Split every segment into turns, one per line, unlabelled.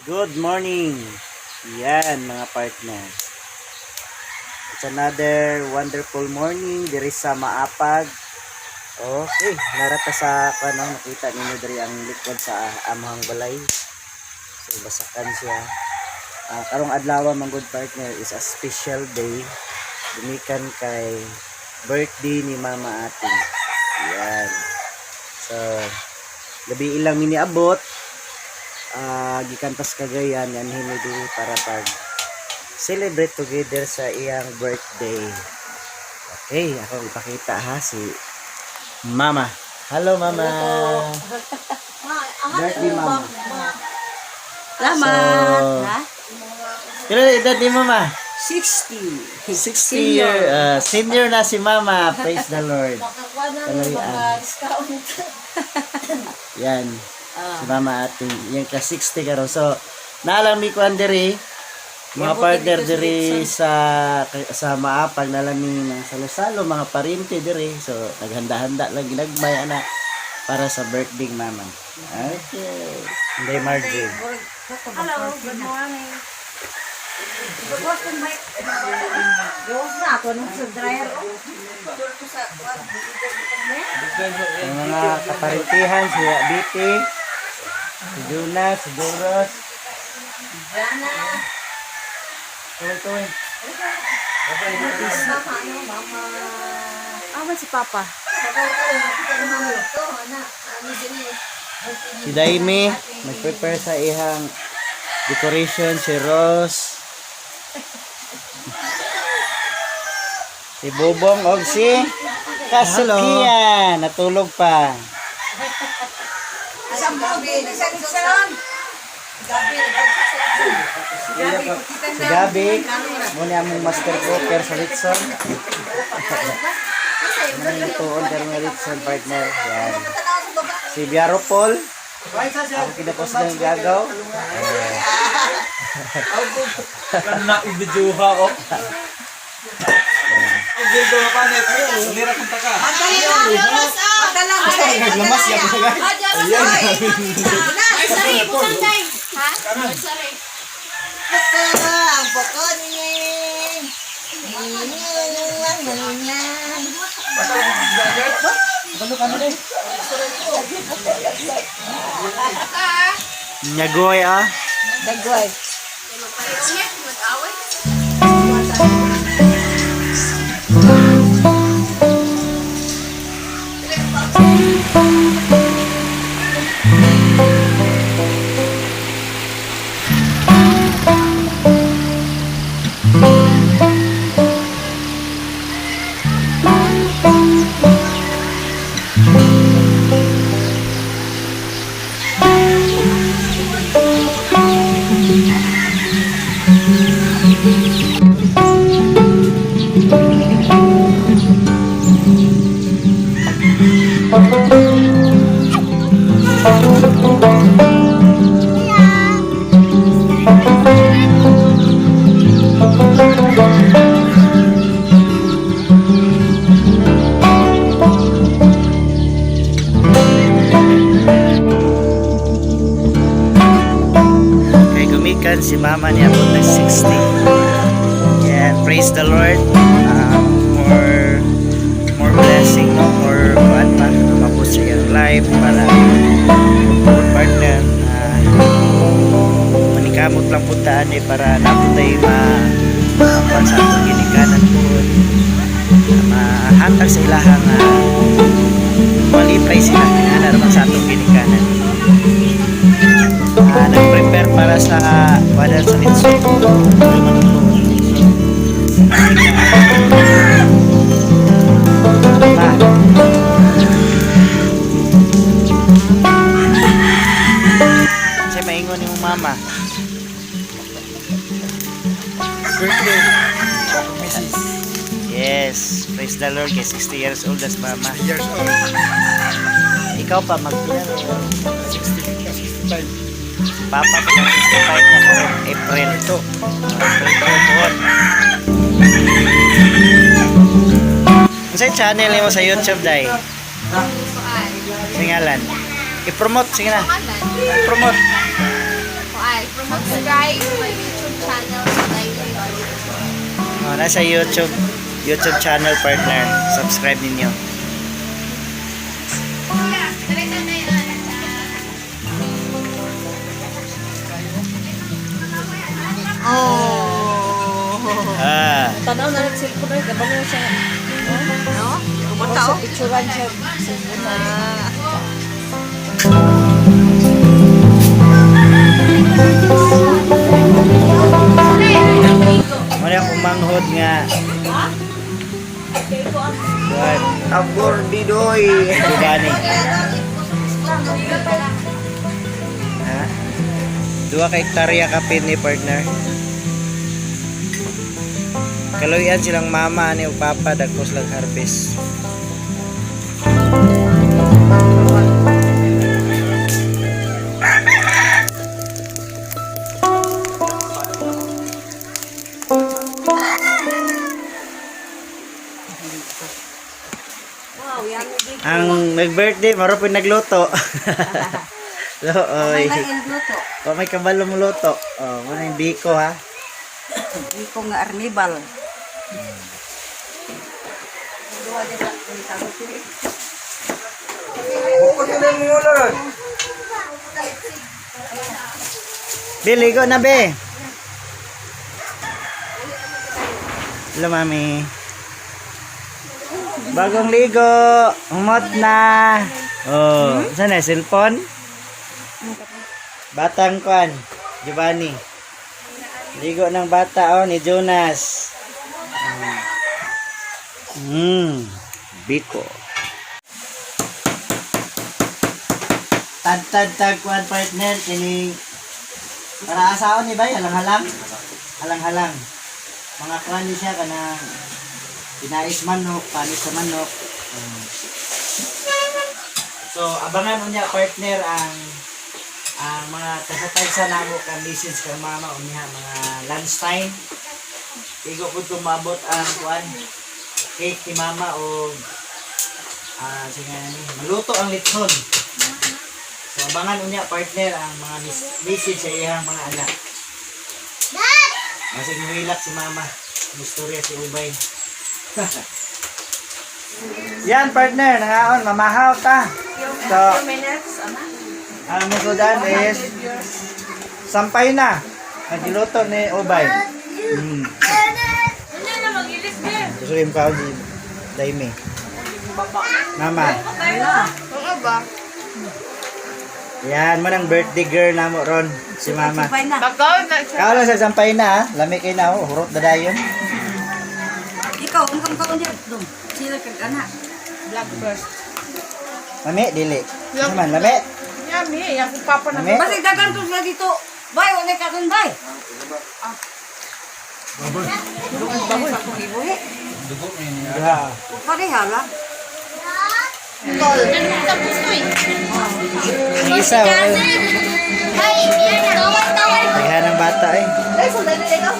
Good morning! Yan, mga partner. It's another wonderful morning diri sa Maapag. Okay, narata sa ano, nakita ninyo diri ang likod sa among balay. So basakan siya. Karong adlaw, mga good partner, is a special day. Gumikan kay birthday ni Mama Ating. Yan. So, gabi ilang miniabot, gikan pas Cagayan yan hini diri para pag celebrate together sa iyang birthday. Okay, ako ipakita ha si Mama. Hello, Mama. Birthday, Mama.
Salamat.
So,
Ha?
Pila na edad ni Mama?
60.
60 year, senior na si Mama. Praise the Lord. Kalayan. Yan. Si Mama Ating. Yan ka 60 karon. So, naalang mi kuan diri mga
Yabuti
partner
dito sa
diri sa Maapag, nalami ng salo-salo mga parente diri. So, naghanda-handa lang ginagmay ana para sa birthday mama. Okay. Hindi, Margie.
Hello, good morning. Gawas na ako nung sa dryer.
Ang mga kaparentihan, si Biti, si Jonas, si Doros.
Jana.
Tuloy-tuloy.
Awan si Papa.
Si Daimi, nag-prepare sa ihang decoration. Si Rose. Si Bobong og si Kasukian. Natulog pa. Si Gabi, muna among master cooker sa Litson. Muna tuon karon nga Litson, partner. Yan. Si Biaro Paul. Ako kinapos ng gagaw.
Kana ibijuha oh. Ang gildo ka panet. Nira kung taka. Naglamas ya ko guys.
Sari, butang day. Ha? Sari.
Nyagoy ah.
Dagway.
Mag-away.
Kay gumikan si Mama niya po ng 60. Yan, praise the Lord. More more blessing, no? More kuan pa. Mapos siya yung life para more partner. Manikamot lang puntaan eh para naputay ma makuan sa atong ginikanan po. Mahatag sa ilahang malipay sila nga naman sa atong ginikanan. Nag-prepare para sa wala sa litso. Pa. Kasi maingon ni mo mama.
Birthday. Mrs.
Yes, praise the Lord kay 60 years old as mama.
Years old.
Ikaw pa magpila na?
60 65.
Si Papa pa 65 na karon April.
Ito.
April 2. Unsay channel nimo sa YouTube, dai? Singalan. I-promote sige na. I-promote.
Kuan, promote. Subscribe to my YouTube channel, Daily Oliver.
Oh, nasa YouTube YouTube channel, partner. Subscribe ninyo.
Diretso na yun.
Oh.
Ah,
Tanaw na lang cellphone ay kabalo siya.
No? Kumusta
Sa
oh?
picturean siya. Cellphone.
Ah.
Muna akong manghod nga. Kuan.
Abor didoy.
Giovanni. Ha? 2 ka hektarya kapin ni partner. Kaluyan silang mama ani ug papa dagkos lang harvest.
Wow, yan.
Ang nag-birthday, maro po nagluto. Looy.
May luto.
O may kabalo mo luto. Oh, muna yung biko ha.
Iko nga arnibal.
Bukod na mo ulan.
Be, ligo na be. Hello, mami. Bagong ligo. Umot na. Oh, saan na? Cellphone? Batang kwan. Giovanni. Ligo ng bata, oh, ni Jonas. Biko. Tad tag kwan partner kining para asaon ni bay halang-halang. Halang-halang. Mga kwan ni siya kanang pinais manok, panis sa manok. So abangan unya partner ang ang mga taga-tagsa namo kang message kang mama unya mga lunchtime. Igo pud kumabot ang kwan cake ni mama o sige nga ni maluto ang litson. So abangan unya partner ang mga message sa iyang mga anak. Masig muhilak si mama. Mistorya si Ubay. Yan partner, nangaon, mamahaw ta. So,
Minutes, ama.
ang musudan is sampay na. Nagiluto ni Ubay.
Ano na mag-ilis din?
Gusto rin ka si Daime. Mama.
Oo ba?
Yan mo ng birthday girl na mo ron si mama.
Sampay na.
Bagaw na siya.
Kao lang sa sampay na ha. Lami kay na oh, hurot na dayon.
Ikaw, ang kang kaon diyan. Dong. Sila kag anak.
Vlog first.
Lami dili. Ano man lami?
Yummy. Yung papa na.
Lami.
Basta dagan to sila dito. Bay, wala ka dun, bay. Baboy. Sa akong ibuhi.
Dugo may niya.
Yeah.
Pareha lang.
Tapos to eh.
Ang isa oh.
Hi, tawag-tawag.
Daghan ng bata eh.
Ay, sandali lang ikaw.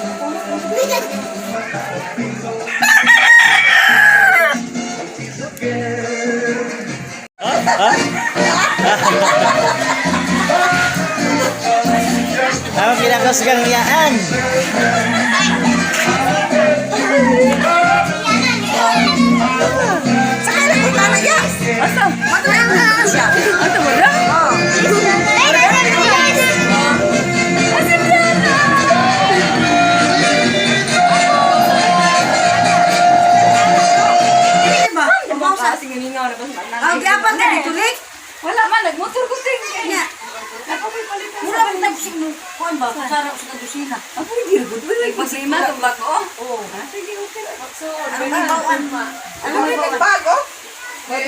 Ha? Ang kinakusgang yaan.
Sakay lang kung tanaya. Asa? Magkakaroon siya. Ano ba na? Oo. Hindi ba? Mausa. Ang giapan ka dito, Lik.
Wala man. Nagmotor ko ting.
Nya. Mura pag nagsig mo. Kuan ba? Kusara ko sa kusina.
Ako hindi rin. Wala yung problema. Tumbak ko. Oo. Sige, okay. So,
Ano may bawaan? Ano may bawaan?
bago?
Ah,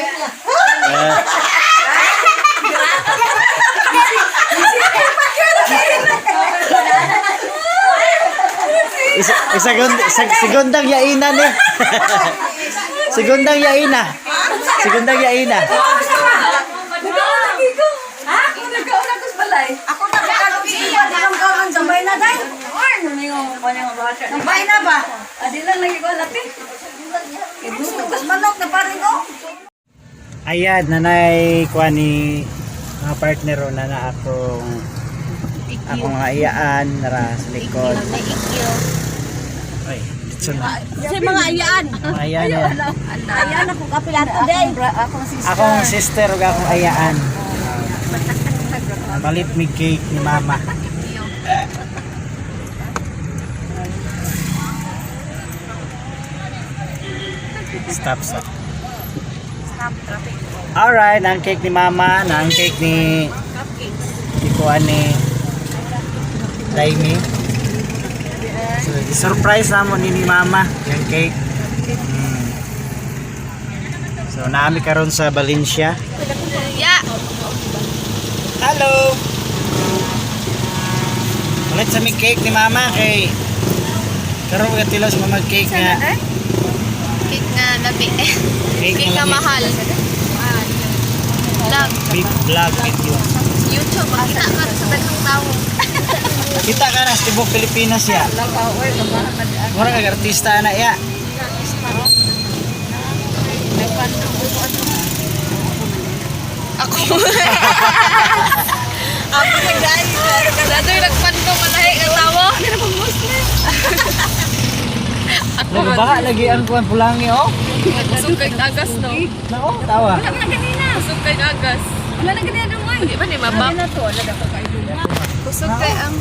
isa, isa, segundang yaina ni. Segundang yaina. Segundang yaina.
Nagawa ko. Ha? Nagawa ko sa balay.
Ako na kakalong sa iba. Ang kawan sa bay na day. Nang bay na ba?
Adi lang lagi ko lapit.
Gusto kas manok na pa rin oh.
Ayan, nanay kuha ni mga partner o nana akong Akong mga iyaan nara sa likod.
May ikyo.
Ay, dito na.
Sa mga ayaan.
Mga ayaan yan.
Ayaan ako kapilato day.
Akong sister ug akong ayaan. Malit mi cake ni mama. Stop, stop.
Stop traffic.
Alright, ang cake ni mama, na ang cake ni
Cupcakes.
ni kuan ni Daimi. So, surprise na mo ni mama yung cake. So, naami karon sa Valencia.
Yeah.
Hello! Ulit sa may cake ni mama kay karon mga tilos mama cake nga.
Cake nga labi.
Cake
Cake nga
lami.
mahal. Vlog.
Big vlog video.
YouTube. Makita ka sa daghang tao.
Kita ka na sa tibok Pilipinas ya. Mura kag artista na ya.
Ako. Ako nagdaan. Dato'y nagpando malahi ang tawo. Ako
Nagbaha lagi ang kuan pulangi oh.
Busog kay agas no.
Nako, tawa.
Busog kay agas.
Wala na ganyan dumoy.
Di ba ni mabak?
na to, wala na to kayo.
Busog kay ang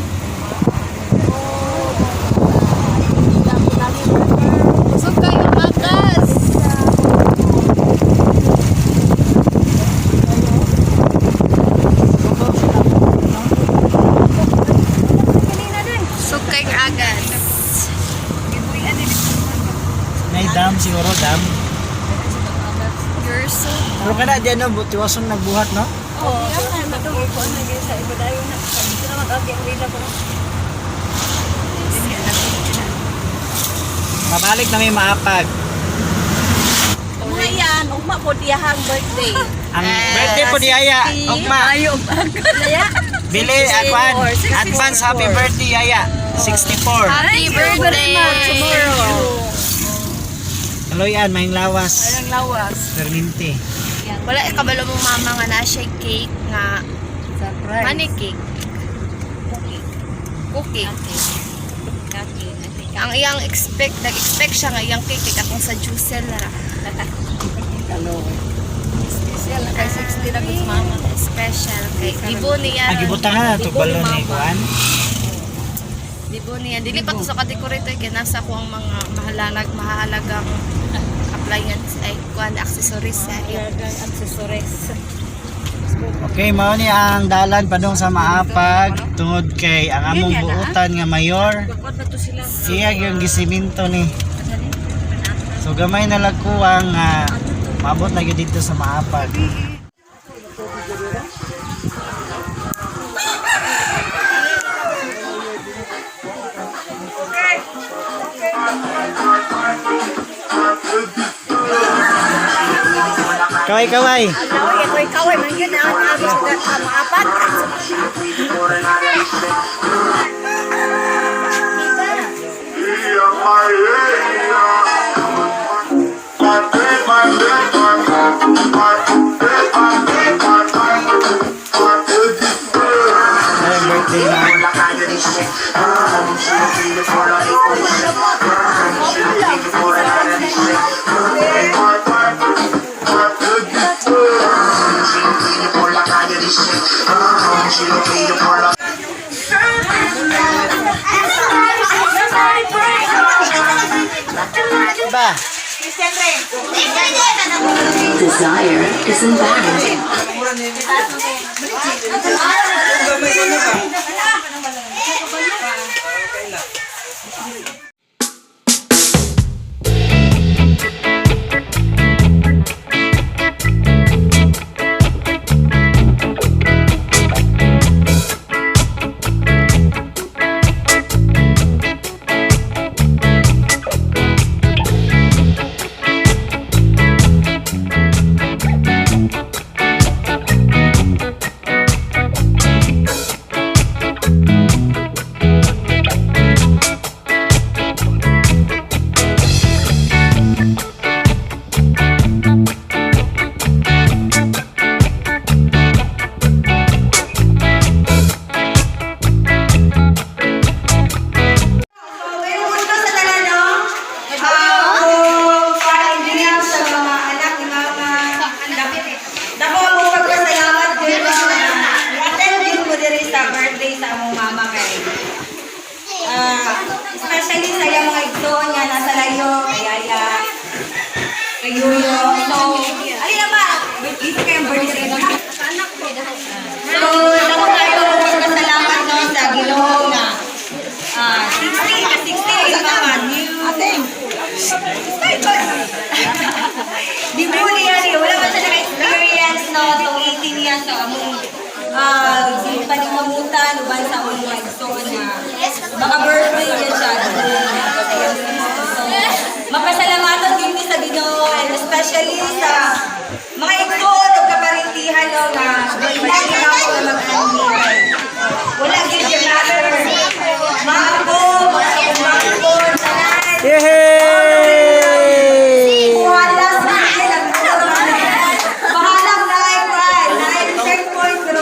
Busog kay ang agas. Busog kay ang agas.
May dam siguro, dam.
You're so
Pero kada di ano, tiwason nagbuhat no?
Oo. Nag-upuan na sa iba dayon na. Dito na mag-agi ang wila ko.
Mabalik na may maapag.
Mga yan, ugma po diyahang birthday.
Ang birthday po ni Yaya, ugma.
Laya.
Bili, akuan. Advance happy birthday Yaya. 64.
Happy birthday!
Tomorrow.
Kaloyan, maing lawas.
Ang lawas.
Perminti.
Wala eh, kabalo mo mama nga na siya cake nga
Surprise.
money cake. Cookie. Ang iyang expect, nag-expect siya nga iyang cake kay akong sa Juicel na ra.
Special na kay 60 na kus mama.
Special kay Dibo niya.
Ang gibutangan na to balon ni kuan.
Dibo niya. Dili pa to sa kadekorate kay nasa ko ang mga mahalalag mahalagang appliance ay kuan accessories sa iyo.
Accessories.
Okay, mao ni ang dalan padung sa Maapag tungod kay ang among buutan nga mayor. Siya yung gisiminto ni. So gamay na lang ko ang maabot na gyud dito sa Maapag. Kaway kaway.
Kaway, kaway, kaway. Man yun ang agos sa maapat.
Happy birthday na. Ba?
Desire is invalid.
Especially sa iyang mga igsoon nga nasa layo, kay Yaya, kay Yuyo. So, alin na ba? Dito kayong birthday. So, dako kayo magpasalamat, no, sa Ginoo nga 60 ka 60 yung mama. New. Di mo niya ni wala pa siya naka-experience, no, so 18 niya, so among panikamutan uban sa among mga igsoon na baka birthday niya siya. So, mapasalamatan din mi sa Ginoo and especially sa mga igsoon ug kaparintihan, no, nga wala gid ako nga mag-anhi. Wala gid siya matter. Mga apo, mga umangkon, tanan.
Yay!
Wala sa akin. Bahalang na ay kwan. Na ay checkpoint. Pero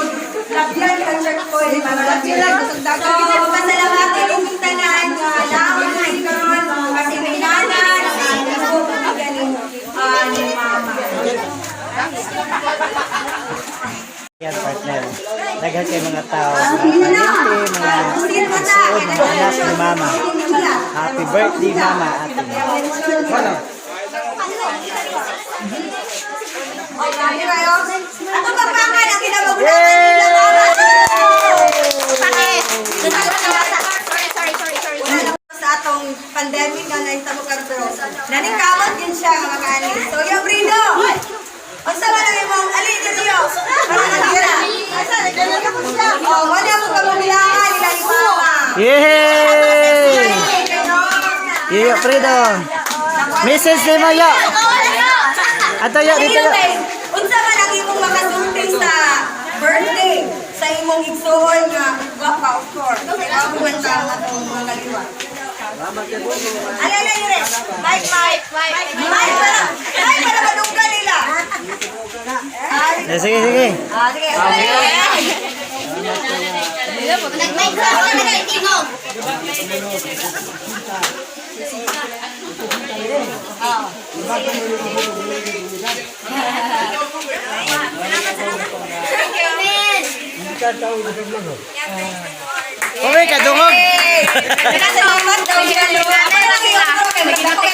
labyan ka checkpoint. Labyan lang. So, pasalamatan yung tanan nga naon na karon kasi may nanan. Ang kaibigan ni mama.
Yan, partner. Daghan kay mga tao, mga parente, mga igsoon, mga anak ni mama. Happy birthday, Mama Ate.
Ako papangan ang kinabagulangan nila mama.
Sorry, sorry, sorry, sorry.
Sa atong pandemic nga nahitabo karon, pero naningkamot din siya nga makaani. So yo Brino. Unsa man ang imong ali dito? Para natira. Asa nagdala ko siya. Oh, wala mo kamubilangan nila ni mama.
Yay! Yay, Fredo! Mrs. Limaya! Ato ya, dito ya.
Unsa man ang imong makasulti sa birthday sa imong igsoon nga gwapa, of course. Kay gwapo man sa atong mga kaliwat. Ala ala yure. Mike, Mike, Mike. Mike para. Mike para madunggan nila. Ay,
Eh, sige, sige.
ah, sige.
Nag-mic ko, nag-tingog.
Uy, kadungog!
Pasalamat daw siya. No? Ako na lang yung kay magdako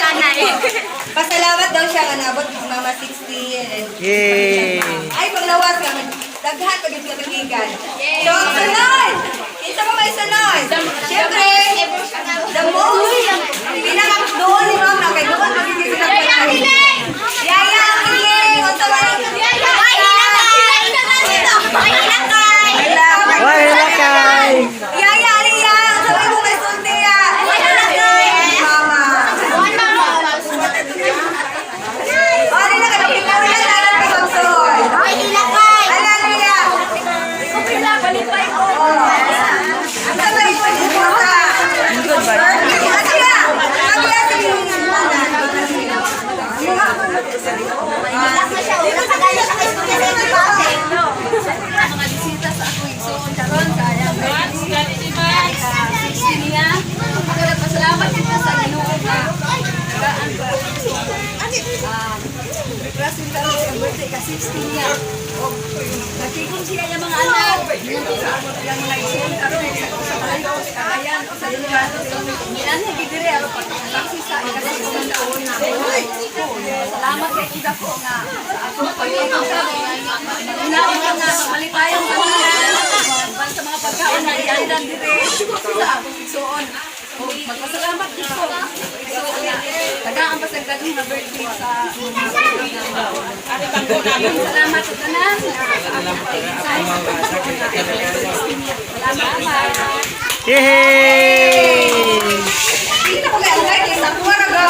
Pasalamat daw siya nga naabot ni Mama 60 and
Yay!
ay, panglawas nga. Daghan pag yung kaibigan. So, ang sunod! Kinsa pa may sunod? Siyempre, the most pinaka-doon ni Mama kay doon magiging sila.
Yaya ang hiling!
Yaya ang hiling! Unsa man ang
Ay, hilakay! Ay, hilakay!
Uy, hilakay!
Yaya, Aliyah! Unsa may mong may ya? Ay, hilakay! Mama. O, ano na ka? Pictorial na lang kay Magsoy.
Ay, hilakay!
Ala, Aliyah! Unsa may mong sa birthday? Ano ya? Ano ya sa imong
Hilak na siya. Nakagal na siya kay Kuya.
Mga bisita sa ako igsoon karon sa ayang birthday. Ka 60 niya. Ako nagpasalamat kita sa Ginoo nga tagaan ko ang igsoon. Request karon sa birthday ka 60 niya. Og nagtigom siya iyang mga anak. Iyang mga igsoon karon sa Bayo, sa Cagayan, sa Ilocos. Ngilan gid dire aron pagtaksi sa ika 60 taon na. Salamat kay kita ko nga sa akong pagpapasab. Unaon ka nga malipayong tanan. Uban sa mga pagkaon na iandan dire sa akong igsoon. O, magpasalamat gid ko. Igsoon nga tagaan pa sa daghang nga birthday sa mga Salamat sa tanan. Sa akong pag-insahe sa akong igsoon nga Salamat.
Yay!
Hindi na ko kaya kay sa kuha na ga.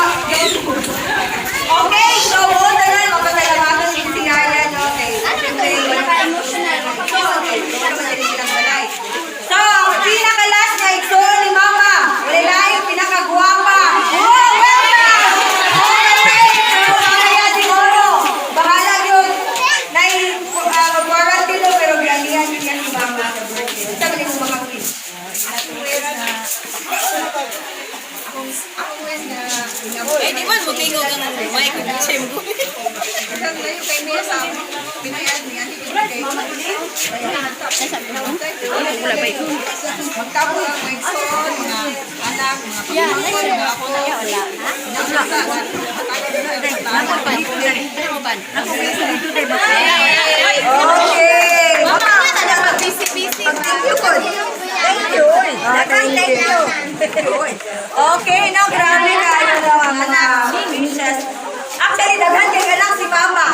Okay, so all tanan mapasalamatan din si Yaya, no, kay siyempre wala ka emotional. So, ang pinaka-last na igsoon ni Mama, wala laing pinakagwapa. Wow, welcome! All the way from Mamaya siguro. Bahala yun. Nai quarantine no, pero granihan yun yan ni Mama sa birthday. Unsa man imong mga wish?
Ay, di ba mo tingog ang mic ko
Magtapos ang igsoon nga anak. anak, mga pamangkin, mga apo.
Okay.
Busy-busy.
Thank you, Kod. Thank you. Thank you. Okay, no, grabe kayo no, ang mga wishes. Actually, daghan kay anak si Mama.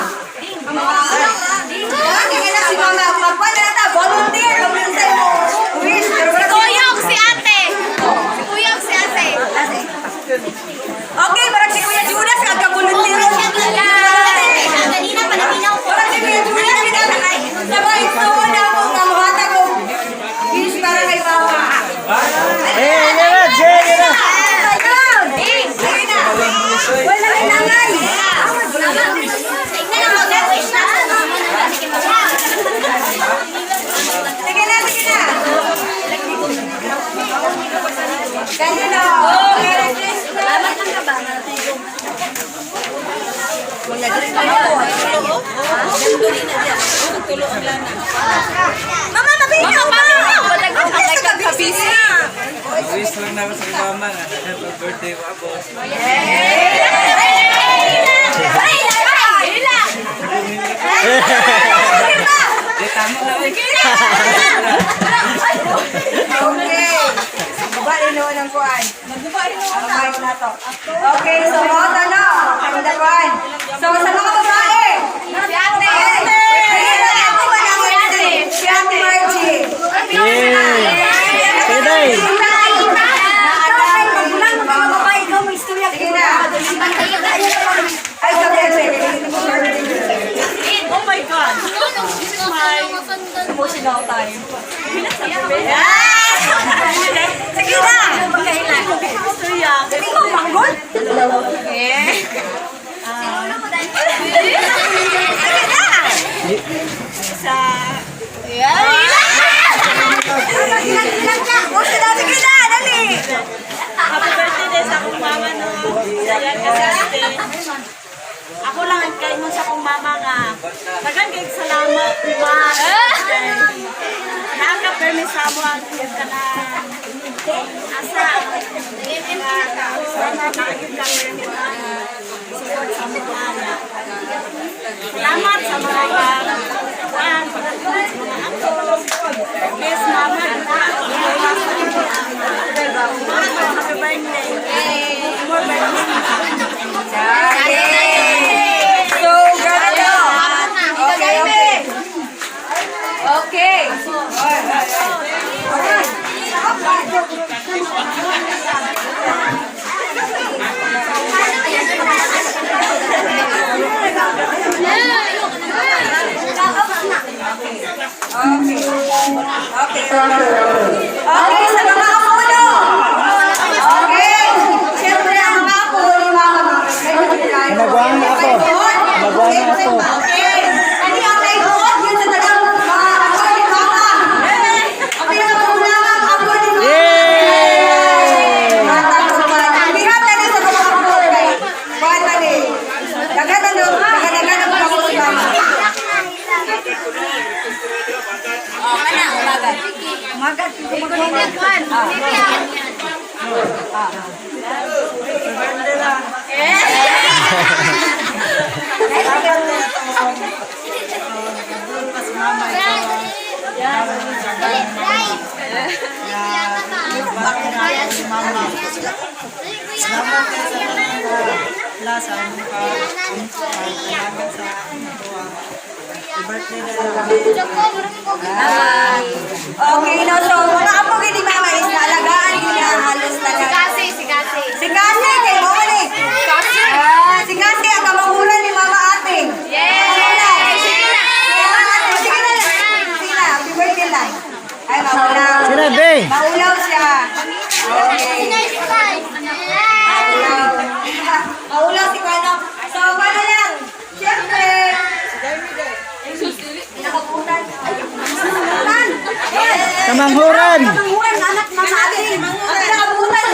Daghan kay anak si Mama. Magkuhan na ta, volunteer. Mag-unsay mo. Wish. Pero wala si-
Kuyog si ate. Si kuyog si ate.
Okay, parang si Kuya Judas, kagka-volunteer.
Kanina pa naminaw ko.
Parang si Kuya Judas, kinakakay. Sabay, ito na ako nga muhatag og wish para kay Mama.
Eh, yan na, Jay, yan na.
Sige na. Wala na nangay. Sige na, sige na. Ganyan na. Oh, Merry Christmas. Mama, mabinaw ba? Kabisi na.
Wish lang na ako sa mama nga. Happy birthday ko, boss. Di, tama na. eh.
Okay. Guba rin noon ang kuan. Nagguba rin noon na to. Okay, so mga na. Ang kuan. So sa mga babae. Si ate. Ako ba naman si Ate Margie?
Yay! Sige, Day.
Sige na. Ay, sabi, sabi.
Oh my God! This is my emotional time.
Ah! Sige na. Sige mo, manggol. Sige na. Ilang ka? O, sige na, sige na, dali.
Happy birthday din sa akong mama, no? Sayan ka sa ate. Ako lang ang kaingon sa akong mama nga. Dagan kay salamat, ma. Naa ka permi sa amo ang ka na asa. Sana naagid ka permi support sa amo nga. Salamat sa mga kuan, sa mga ato. Bless mama. Mama, happy birthday. More birthdays.
Okay. So, grabe to. Okay, okay. Okay. Okay. Okay. Okay, sa mga apuno. Okay. Siyempre, ang mga apo ni Mama.
Nagwang ako. Nagwang ako.
Okay. Ani ang naibuot yun sa tagang mga apo ni Mama. Ang pinakaunang apo ni Mama.
Yay!
Bihat na rin sa mga apo kay Kuan man eh. Daghan na no, daghan ang mga apo ni Mama. Umaga. Okay, no, so mga apo gini Mama is naalagaan nila halos talaga.
Kasi, si Kasi.
Si Kasi, kay Mama ni. Ah, si Kasi ang kamahulan ni Mama Ating.
Yay! Sige na.
Sige na. Sige na, happy birthday lang. Ay, maulaw.
Sige na, Bay.
Maulaw siya. Okay. Maulaw. Maulaw si Kwano. So, paano lang? Siyempre. Nakaputan. Ay, kamanghuran.
Kamanghuran.
Kamanghuran, anak Mama Ating. Ang pinakabutan.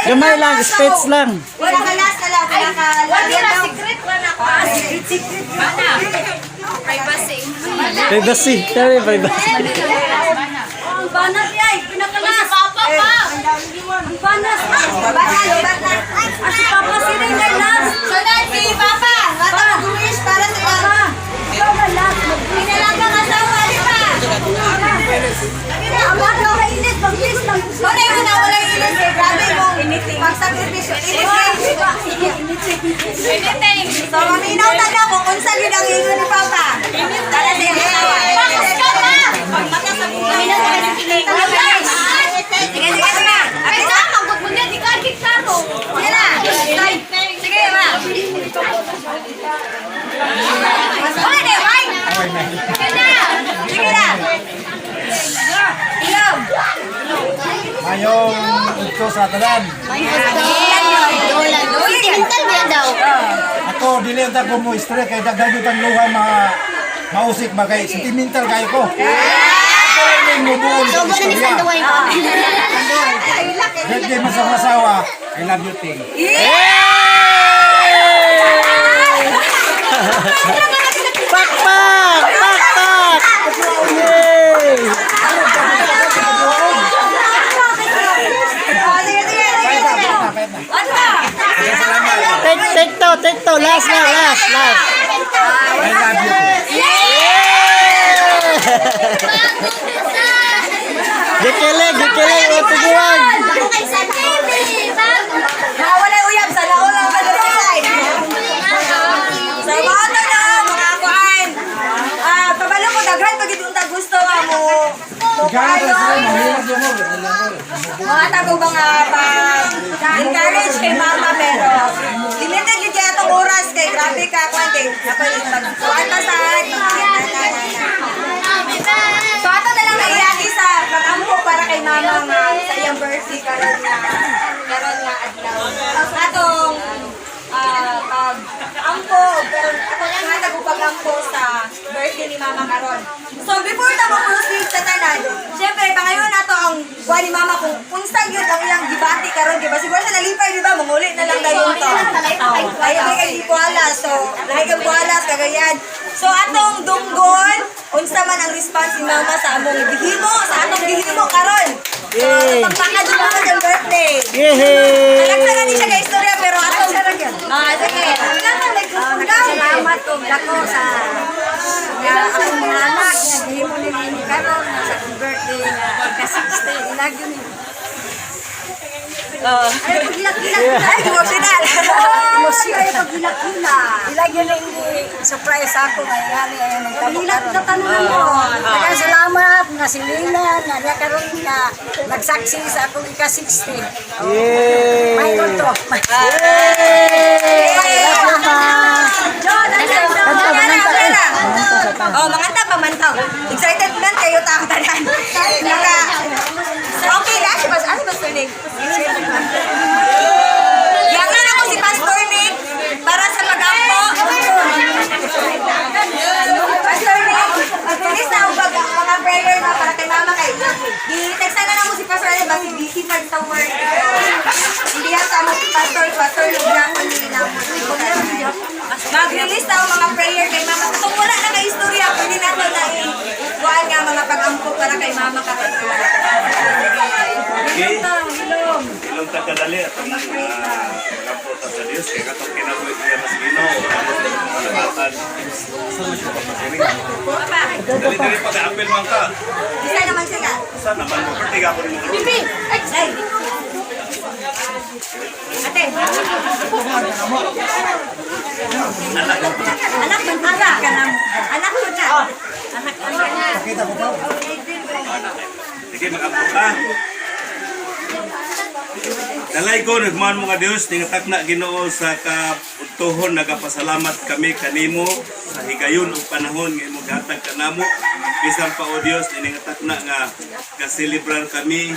Gamay lang, spits lang.
Wala ka last na last. Wala ka
Wala na secret, wala ka.
Secret, secret.
Privacy.
Privacy. Tara, privacy.
Wala.
Ang banat yay, pinakalas.
Si Papa pa.
Ang banas.
Bata, bata.
Ah, si Papa sila yung last.
Sunod si Papa. Bata mag-wish para sa iyang
Pa, ikaw na last. Mag-wish.
pinalagang asawa, di ba?
Ang bata ka inis, mag-wish lang.
Wala yung una, wala yung ilis eh. Grabe mong pagsakripisyo. Ilis
Anything.
So, maminaw ta na kung unsa gyud ang ingon ni Papa. Para sa iyang asawa.
Pakus ka pa.
Pagmata sa buhay. Sige, sige, sige.
Ay, tama. Good mo niya. Di ka klaro.
Sige na. Sige, ma. Wala na, bye.
Sige na.
Sige na. Ilom.
Mayong udto sa tanan.
Sentimental ba yan daw?
Ako dili ang ko mo istorya kay daghan yung tang luha mga mausik ba kay sentimental kayo ko. Ako lang may mubuon sa istorya. Birthday man sa asawa. I love you, Ting.
Pakpak! Pakpak! Yay!
Oh, sige, sige, sige, sige. Ano ba?
Take, take two, take two. Last na, last, last.
I love you.
Yay! Gikilig, gikilig, o tuguan.
Nawala uyab sa laon lang ka sa side. So mga to na mga kuan. Ah, kabalo ko daghan pag unta gusto nga mo. Mo
Gana
kayo.
ta sila mahirap yung mo.
Mga tago mga pag encourage kay mama pero limited gyud kay atong oras kay grabe ka kuan kay napalit pag kuan ta sa na na na na. So ato na lang naiyaki sa pag-ampo para kay mama nga sa iyang birthday karon nga adlaw. Atong pag-ampo pero atong nga tago pag-ampo sa birthday ni mama karon. So before ta mo proceed sa tanan, syempre pangayon nato ang kuan ni mama kung unsa gyud ang iyang gibati karon, di ba? Siguro siya nalipay, di ba? Manguli na lang dayon to. Ay, ay, kay di kuala. So, lahi kang kuala kagayan. So atong dunggon, unsa man ang response ni mama sa among gihimo, sa atong gihimo karon. So,
Yay!
pagpaka di mama ng birthday.
Yay!
Talagsaran ni siya kay istorya pero atong Ah, sige.
Salamat ko dako sa nga akong mga anak nga gihimo ni nini karon nga sa akong birthday nga ika-60 ilagyo ni.
Ay, paghilak-hilak. Ay, emotional.
Emosyon ay paghilak-hilak. Ilagyo ni surprise ako nga yani ay nagtabo
Paghilak
karon.
na tanuhan mo.
Daghang salamat nga si Lina nga niya karon nga nagsaksi sa akong ika-60.
Yay!
May to.
Yay! Love you, ma.
Kanta, manganta. Oh, manganta pa man to. Excited man kayo ta ang tanan. Naka Okay na si Pastor, ano Pastor Nick? Yangan ako si Pastor Nick para sa pag-ampo. Pastor Nick, please na pag mga prayer na para kay mama kay. Di-text na lang mo si Pastor Nick basi busy man sa work. Hindi yan sa mo si Pastor, Pastor Nick na ako ni namo. Mag-release na ang mga prayer kay mama. Kung wala na kay istorya, pwede na ito na i-kuhaan nga mga pag-ampo para kay mama kapag
Okay. Ilong ta kadali at ang pag-ampo ta sa Dios kay katong kinabuhi niya mas Ginoo amo sa kalabatan. Dali dali pag-aapil man ka.
Isa naman sila.
Sa naman mo birthday ka ko nimo karon.
Ay! Ate! Anak man ara ka na. Anak ko na. Anak anak.
Pakita ko pa.
Sige mag-ampo ta. Dalay ko nagman mo nga Dios tingatak na Ginoo sa kaudtohon nagapasalamat kami kanimo sa higayon ug panahon nga imong gihatag kanamo bisan pa o Dios iningatak na nga gaselebrar kami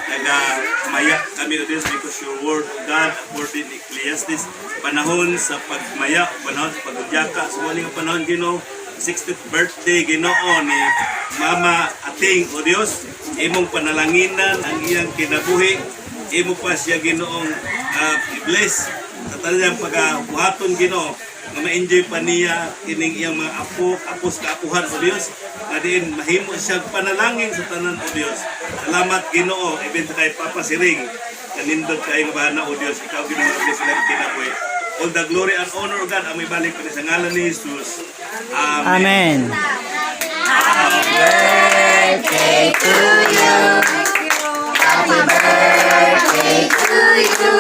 nagamaya kami o Dios because your word o God according in Ecclesiastes panahon sa pagmaya panahon sa pagudyaka sa so, nga panahon Ginoo 60th birthday Ginoo ni Mama Ating o Dios imong panalanginan ang iyang kinabuhi imo pa siya Ginoong i-bless sa tanang pagabuhaton Ginoo nga ma-enjoy pa niya kining iyang mga apo apos kaapuhan o Dios. Nga diin mahimo siya panalangin sa tanan, O Dios. Salamat, Ginoo, even sa kay Papa Siring. Kanindot kay nga bana, O Dios, ikaw Ginoo ang silang kinabuhi. All the glory and honor, O God, ang may balik pa sa ngalan ni Jesus. Amen.
Amen. Birthday to you. Happy birthday to you.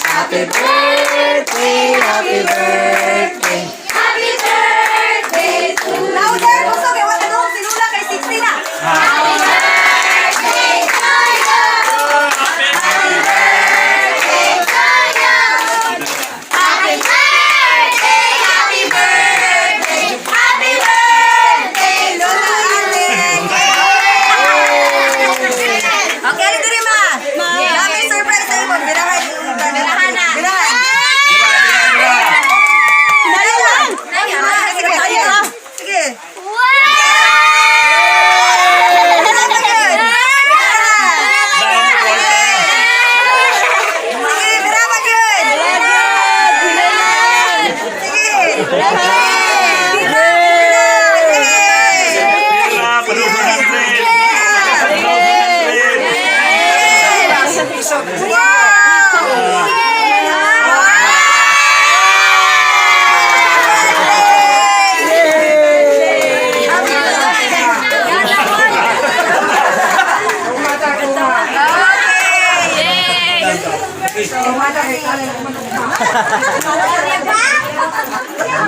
Happy birthday, happy birthday.
Happy birthday to you. Louder! Gusto kay wala dong sinula kay 60 na. Happy birthday to you. Happy birthday to you. Happy birthday, happy birthday, happy birthday, Lola Ate. Okay, ano diri ma? Dami surprise sa imo. Birahan. Birahan na. Birahan. Birahan. Sige, tayo. Sige. Sige, birahan yun. Sige.
Pera, panuso ng tren.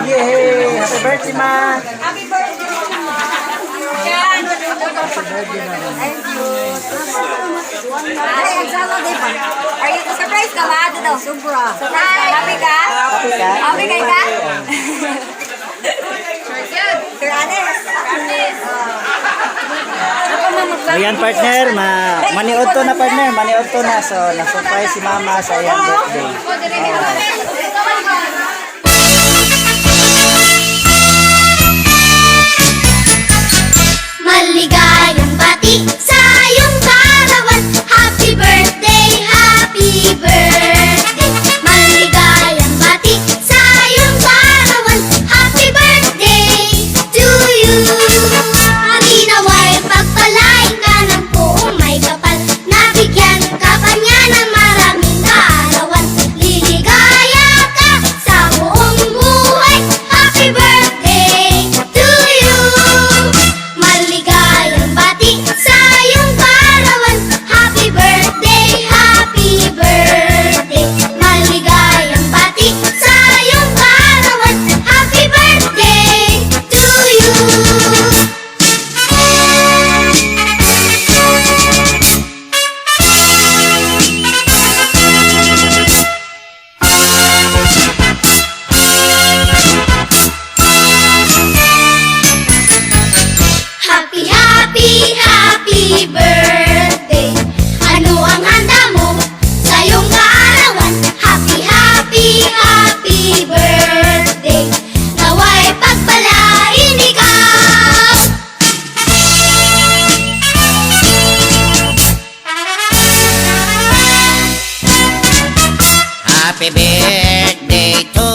Yay! Happy birthday, ma!
Happy birthday. Ay, ang sama, di ba? Are you surprised ka ba? Ate daw? Sobra. Surprise ka? Happy ka?
Happy ka?
Happy kay ka? Sir Anes.
Ayan, partner, ma maniod to na, partner, maniod to na. So, na-surprise si mama sa iyang birthday.
Maligayang bati sa iyong kaarawan. Happy birthday, happy birthday. Maligayang bati sa iyong kaarawan. Happy birthday to you. Harinaway pagpalain ka ng poong may kapal. Nabigyan ka pa niya ng maraming kaarawan. Liligaya ka sa buong buhay. Happy birthday to you. Maligayang bati sa iyong kaarawan. Happy birthday, happy birthday. Maligayang bati sa iyong kaarawan. Happy birthday to you. Happy, happy, happy birthday. Ano ang handa mo sa iyong kaarawan? Happy, happy, happy birthday. Naway pagpalain ikaw.
Happy birthday to